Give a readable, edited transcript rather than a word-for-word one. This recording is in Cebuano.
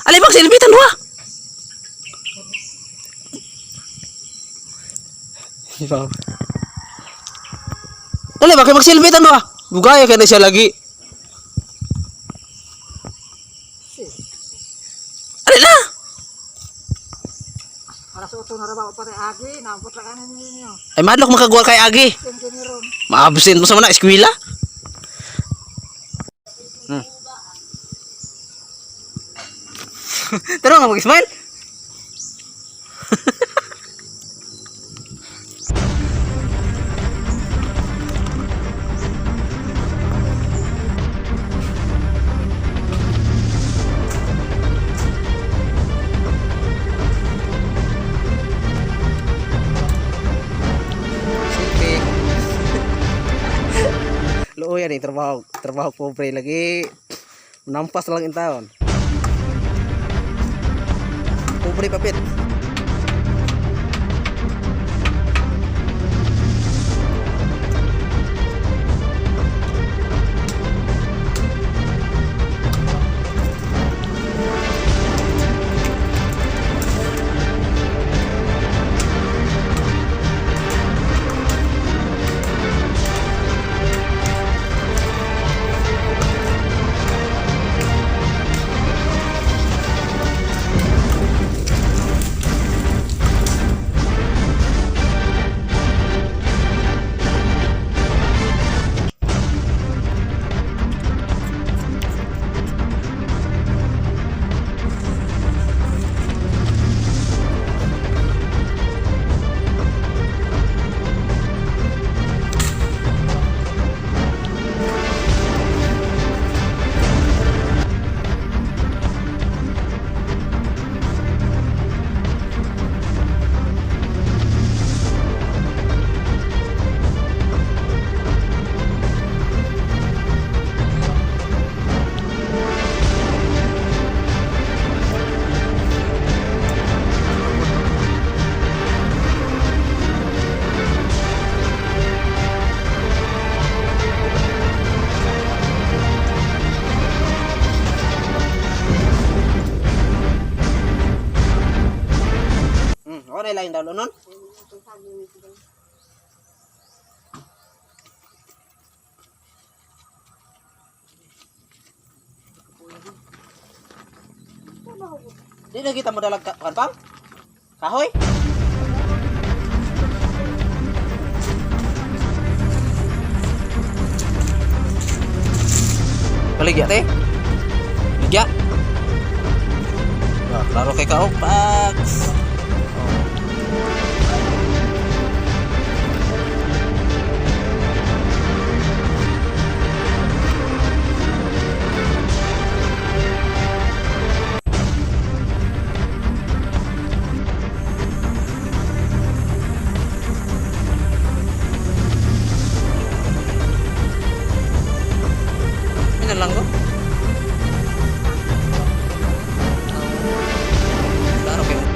Alay bang silbitan duha. Dali ba kay magsilbitan duha. Bugaya kay na siya lagi. Alay na. Alas 8 na rabaw pare agi, naabot ra kanin ninyo. Ay madlok makagawa kay Agi. Sing ron. Ma-absent mo sa mga eskwela. Pero nga mag-smile. Sige. Luoy yan eh, trabaho, trabaho pobre lagi. Nampas lang in taon. Pobre papit. Ako na ilain daw nun. Di na kita mo dalag ka kan pam? Kahoy? Baligya te. Baligya. Ah, klaro kay ka, oh, Pax.